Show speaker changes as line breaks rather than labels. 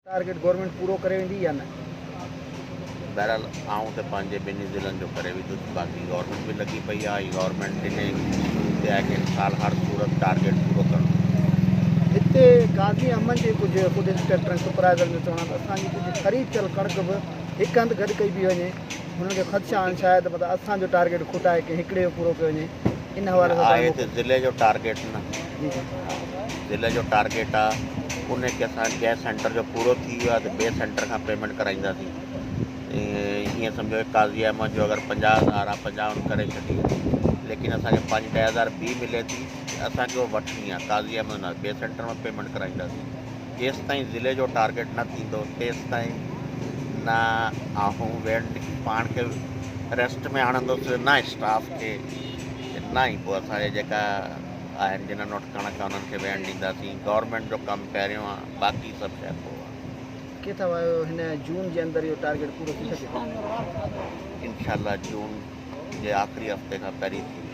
Target government پورو ڪري ويندي يا نه؟
بهرحال آئون ته پنهنجي ٻنهي ضلعن جو ڪري ويندس باقي گورنمينٽ به لڳي پئي آهي ۽ گورنمينٽ ان اصول تي آهي ڪه هن سال هر صورت ٽارگيٽ پورو ڪرڻو.
هتي قاضي احمد جي ڪجهه فوڊ انسپيڪٽرن ۽ سپروائيزرن جو چوڻ آهي ته اسان جي ڪجهه خريد ٿيل ڪڻڪ به هڪ هنڌ گڏ ڪئي پئي وڃي هنن کي خدشا آهن شايد متان اسان جو ٽارگيٽ کوٽائي ڪنهن هڪڙي جو پورو ڪيو وڃي ان حوالي سان
آهي ته ضلعي جو ٽارگيٽ نه ضلعي جو ٽارگيٽ آ ان کي اسان جنهن سينٽر جو پورو ٿي ويو آ ته ٻئي سينٽر کان پيمينٽ ڪرائينداسين ائين سمجهو قاضي احمد جو اگر 50,000 آ 50 ان ڪري ڇڏي ليڪن اسان کي پنج 10,000 ٻي ملي ٿي اسان کي اهو وٺڻي آ قاضي احمد نه ٻئي سينٽر مان پيمينٽ ڪرائينداسين جيستائين ضلعي جو ٽارگيٽ نه ٿيندو تيستائين نه آئون ويهڻ پاڻ کي ريسٽ ۾ آڻندس نه اسٽاف کي نه ئي پوء اسان جا جيڪا آهن جنھن وٽ ڪڻڪ آهي انهن کي ويهڻ ڏينداسين گورنمينٽ جو ڪم پهريون آهي باقي سڀ شيء پوء آهي.
ڪي ٿا وايو هن جون جي اندر اهو ٽارگيٽ پورو ٿي سگهي ٿو؟
انشاء الله جون جي آخري هفتي کان پهرين ٿي ويندو.